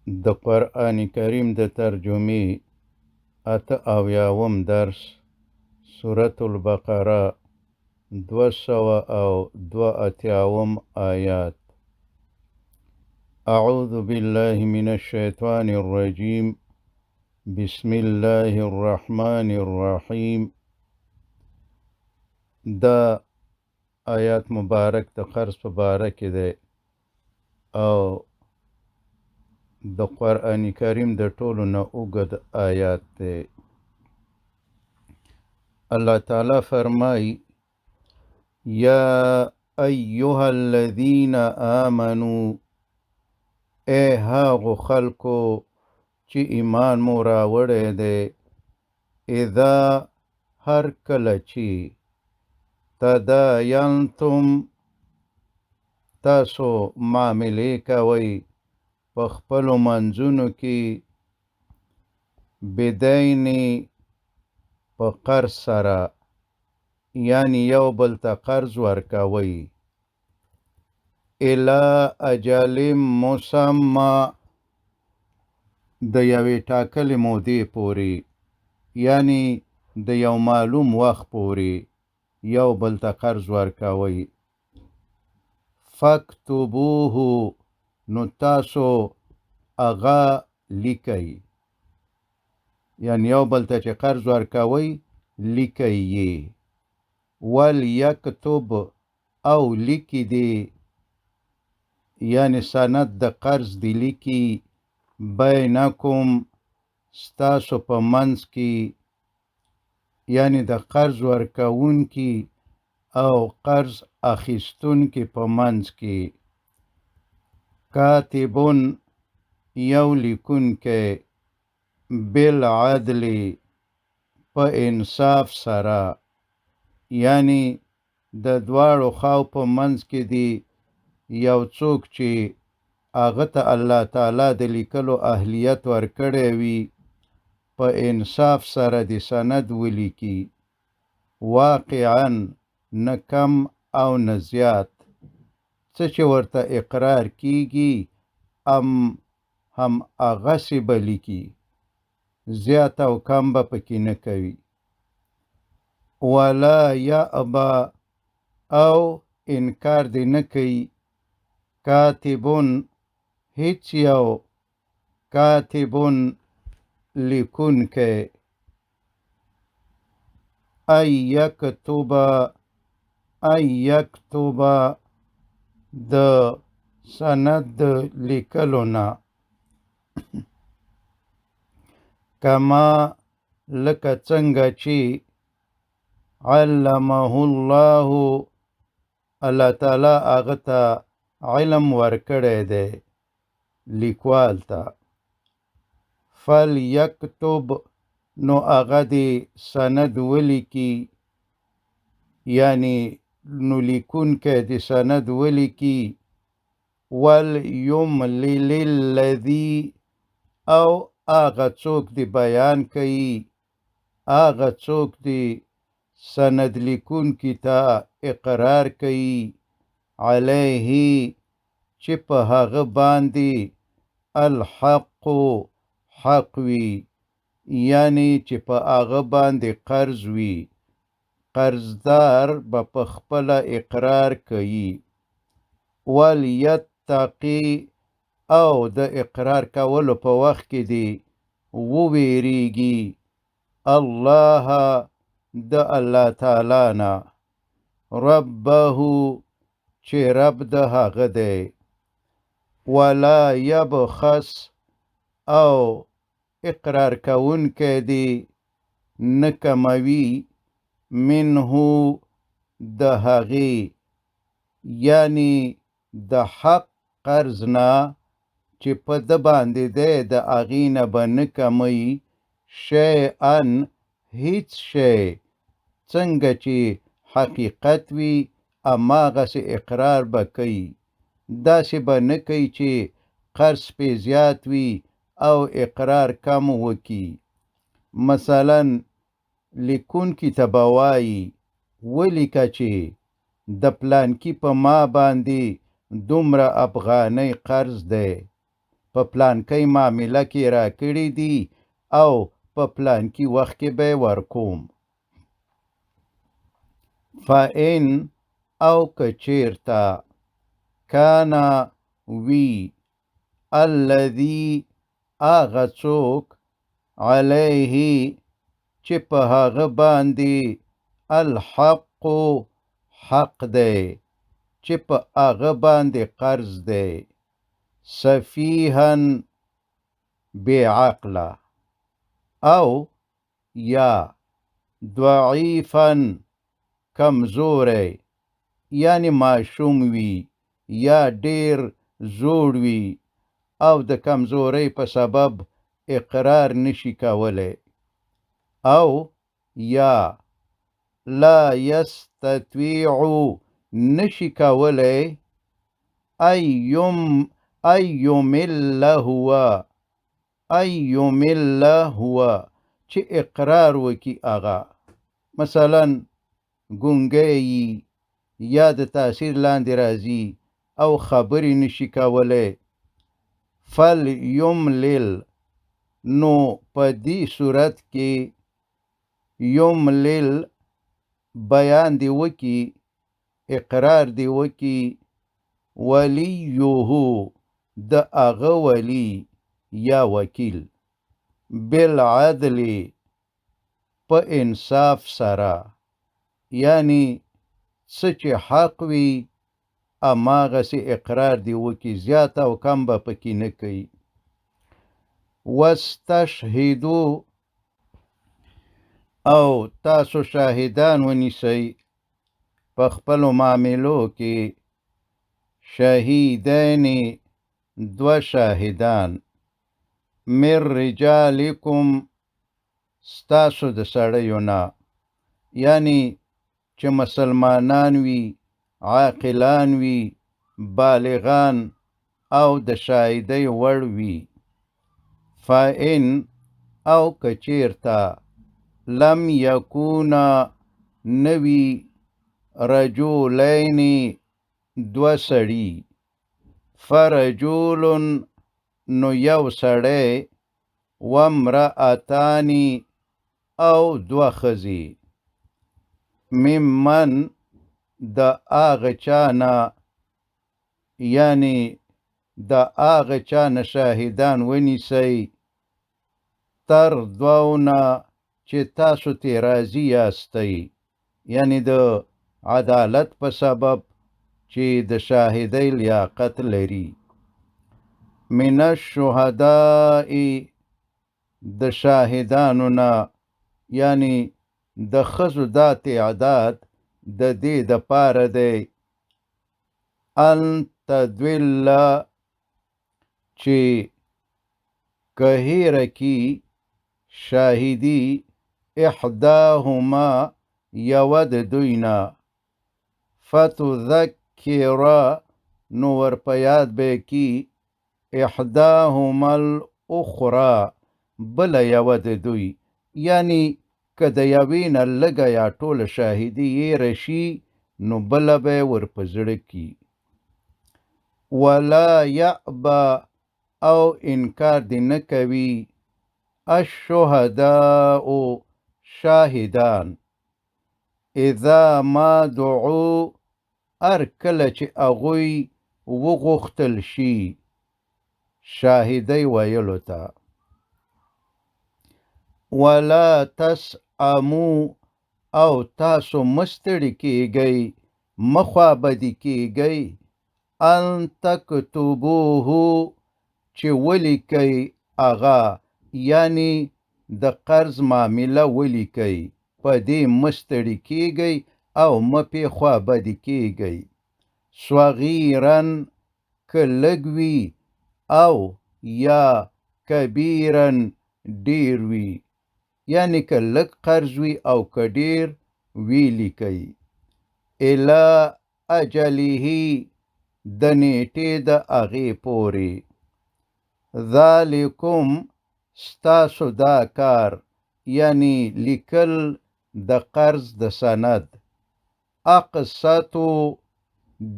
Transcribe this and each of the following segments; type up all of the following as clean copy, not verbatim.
د قرآن کریم د ترجمې 78 درس، سورة البقره، 282 آیات. أعوذ بالله من الشیطان الرجیم، بسم الله الرحمن الرحیم. دا آیات مبارک د قرض په باره کې دی او د قرآن کریم د ټولو نه اوږد آیات دی. الله تعالی فرمایي: یا ایها الذین آمنو، ای هغو خلکو چې ایمان مو راوړی دی، اذا هر کله چې تداینتم تاسو معاملې کوئ په خپلو منځونو کې، بدین په قرض سره، یعنی یو بل ته قرض ورکوئ، الی اجل مسمی، د یوې ټاکلې مودې پورې، یعنی د یو معلوم وخت پورې یو بل ته قرض ورکوئ. فاکتبوه، نو تاسو هغه لیکئ، یعنی یو بل ته چې قرض ورکوئ لیکئ یې. ولیکتب، او لیکي دې، یعنی سند د قرض دې لیکي، بینکم ستاسو په منځ کې، یعنی د قرض ورکوونکي او قرض اخیستونکي په منځ کې. کاتبون، یو لیکونکی، بالعدل په انصاف سره، یعنی د دواړو خواو په منځ کې دی یو څوک چې هغه ته الله تعالی د لیکلو اهلیت ورکړی وي، په انصاف سره د سند ولیکي، واقعا نه کم او نه زیات، څه چې ورته اقرار کیږي هم هغسې به لیکي، زیات او کم به پکې نه کوي. ولا یأبا، او انکار دې نه کوي، کاتبون هیڅ یو، کاتبون لیکونکی، ای یکتب، ای یکتب د سند لیکلو نه، کما لکه څنګه چې علمه الله، الله تعالی هغه ته علم ورکړی دی لیکوال ته. فلیکتب، نو هغه دې سند ولیکي، یعنی نو لیکونکی دې سند ولیکي. ولیملل الذي، او هغه څوک دې بیان کوي، هغه څوک دې سند لیکونکي ته اقرار کوي، علیه چې په هغه باندې الحق حق وي، یعنی چې په هغه باندې قرض وي، قرضدار به په خپله اقرار کوي. ولیتقي، او د اقرار کولو په وخت کې دې وویریږي الله د الله تعالی نه، ربه چې رب د هغه دی. ولا یبخس، او اقرار کوونکی دې نه کموي، منه د هغې، یعنی د حق قرض نه چې په ده باندې دی د هغې نه به نه کموي، شیئا هیڅ شی، څنګه چې حقیقت وي هماغسې اقرار به کوي، داسې به نه کوي چې قرض پې زیات وي او اقرار کم وکړي. مثلا لیکونکي ته به وایي ولیکه چې د پلانکي په ما باندې دومره افغانۍ قرض دی، په پلانکۍ معامله کې راکړي دي او په پلانکي وخت کې به ورکوم. فإن او که چیرته کان وي الذي هغه څوک علیه چې په هغه باندې الحق حق دی، چې په هغه باندې قرض دی، سفیها بې عقله او یا ضعیفا کمزوری، یعنی ماشوم وي یا ډیر زوړ وي او د کمزورۍ په سبب اقرار نشي کولی، او یا لا یستطیع نشي کولی ایمل هو، ایمل هو چې اقرار وکي هغه، مثلا ګونګی یا د تاثیر لاندې راځي او خبرې نشي کولی، فلیملل نو په دې صورت کې یملل بیان دی وکي، اقرار دی وکي، ولیه د هغه ولی یا وکیل، بالعدل په انصاف سره، یعنی څه چې حق وي هماغسې اقرار دی وکي، زیات او کم به پکې نه کوي. واستشهدو او تاسو شاهدان ونیسئ په خپلو معاملو کې، شهیدین دوه شاهدان، من رجالکم ستاسو د سړیو نه، یعنی چې مسلمانان وي، عاقلان وي، بالغان او د شاهدۍ وړ وي. فإن او که چیرته لم یکونا نوي رجلین دوه سړي، فرجل نو یو سړی، وامرأتان او دوه ښځې، ممن د هغه چا نه، یعنی د هغه چا نه شاهدان ونیسئ، ترضون چې تاسو ترې راضي یاستئ، یعنی د عدالت په سبب چې د شاهدۍ لیاقت لري. من الشهداء د شاهدانو نه، یعنی د ښځو دا تعداد د دې دپاره دی، ان تدل چې که هېره کي شاهدي احداهما یوه د دوی نه، فتذکر نو ورپه یاد به یې کي احداهما الاخرى بله یوه د دوی، یعنی که د یوې نه لږه یا ټوله شاهدي هېره شي نو بله به یې ورپه زړه کي. ولا یأبا او انکار دې نه کوي الشهداء شاهدان اذا ما دعو هر کله چې هغوی وغوښتل شي شاهدۍ ویلو ته. ولا تسأمو او تاسو مه ستړي کیږئ، مه خوابدي کیږئ، ان تکتبوه چې ولیکئ هغه، یعنی د قرض معامله ولیکئ، په دې مه ستړي کیږئ او مه پې خوابدي کیږئ. صغیرا که لږ وي او یا کبیرا ډیر وي، یعنی که لږ قرض وي او که ډیر وي لیکئ. الی اجله د نیټې د هغې پورې. ذالکم ستاسو دا کار، یعنی لیکل د قرض د سند، اقسطو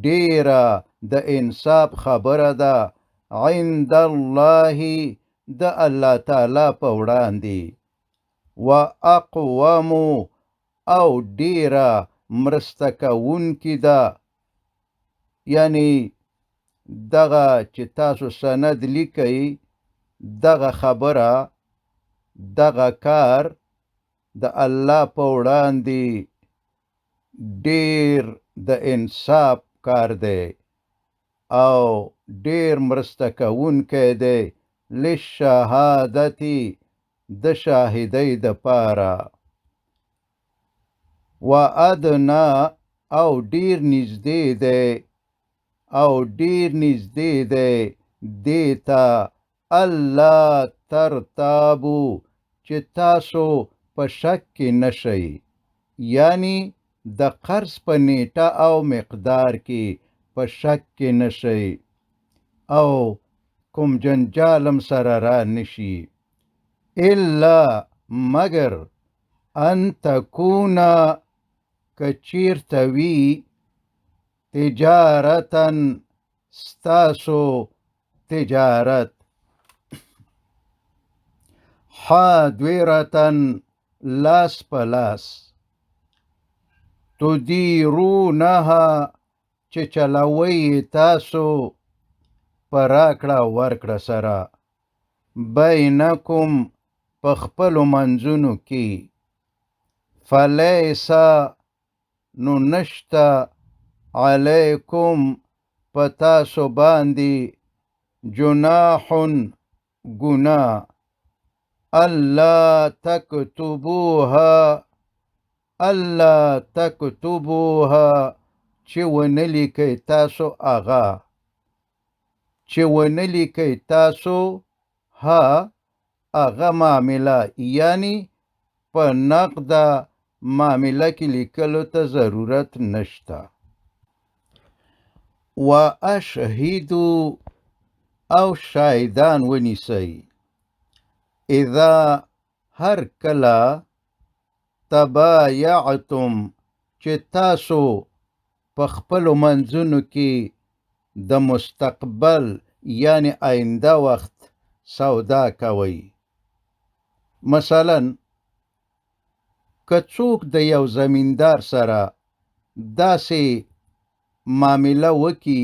ډیره د انصاف خبره ده، عند الله د الله تعالی په وړاندې، و اقوم او ډیره مرسته کوونکې ده. یعنی دغه چې تاسو سند لیکئ، دغه خبره، دغه کار د الله په وړاندې ډیر د انصاف کار دی او ډیر مرسته کوونکی دی للشهادة د شاهدۍ دپاره. و ادنا او ډیر نږدې دی، او ډیر نږدې دی دې ته الله ترتابو چې تاسو په شک کې نشئ، یعنی د قرض په نیټه او مقدار کې په شک کې نشئ او کوم جنجال هم سره را نشي. الا مگر ان تکون که چیرته وي تجارتا ستاسو تجارت، حاضرة لاس په لاس، تدیرونها چې چلوئ تاسو په راکړه ورکړه سره، بینکم په خپلو منځونو کې، فلیس نو نشته علیکم په تاسو باندې جناح ګناه الا تکتبوها، الا تکتبوها چې ونه لیکئ تاسو هغه، چې ونه لیکئ تاسو ها هغه معامله، یعنی په نقده معامله کې لیکلو ته ضرورت نشته. و اشهدو او شاهدان ونیسئ اذا هر کله تبایعتم چې تاسو په خپلو منځونو کې د مستقبل یعنی آینده وخت سودا کوئ. مثلا که څوک د یو زمیندار سره داسې معامله وکي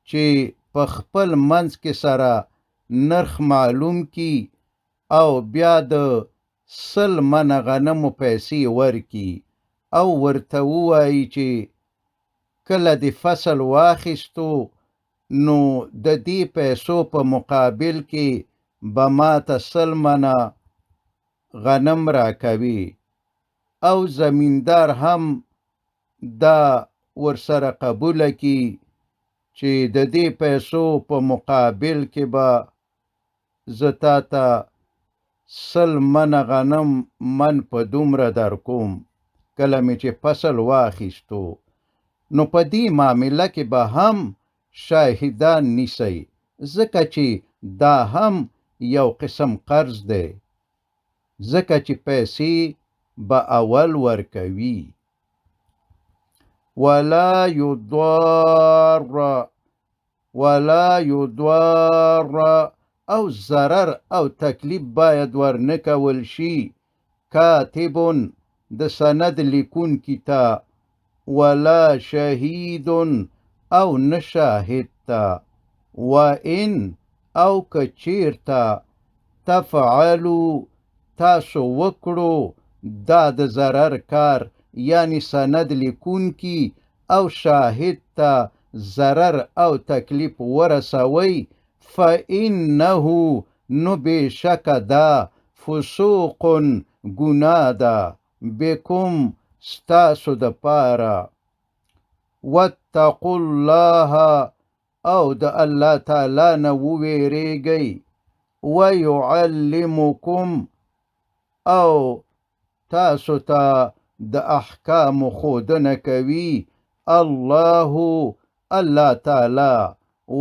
چې په خپل منځ کې سره نرخ معلوم کی او بیا د 100 منه غنمو پیسې ورکي او ورته ووایي چې کله دې فصل واخیستو نو د دې پیسو په مقابل کې به ما ته 100 منه غنم راکوي، او زمیندار هم دا ورسره قبوله کی چې د دې پیسو په مقابل کې به زه تا ته 100 منه غنم من په دومره درکوم کله مې چې فصل واخیستو. نو په دې معامله کې به هم شاهدان نیسئ، ځکه چې دا هم یو قسم قرض دی، ځکه چې پیسې به اول ورکوي. ولا یضار، ولا یضار او ضرر او تکلیف باید ورنه کول شي کاتب د سند لیکونکي ته، ولا شهید او نه شاهد ته، وان او که چیرته تفعلو تاسو وکړو دا د ضرر کار، یعنی سند لیکونکي او شاهد ته ضرر او تکلیف ورسوئ، فإنه نو بېشکه دا فسوق ګناه ده بکم ستاسو دپاره. واتقوا الله او د الله تعالی نه وویریږئ، ویعلمکم او تاسو ته د احکامو ښودنه کوي الله الله تعالی،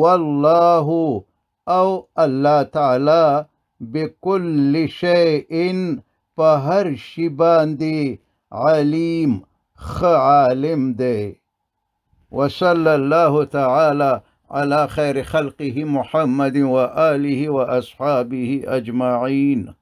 والله او الله تعالی بكل شيء په هر شي باندې علیم ښه عالم دی. وصلى الله تعالى على خير خلقه محمد وآله وأصحابه أجمعين.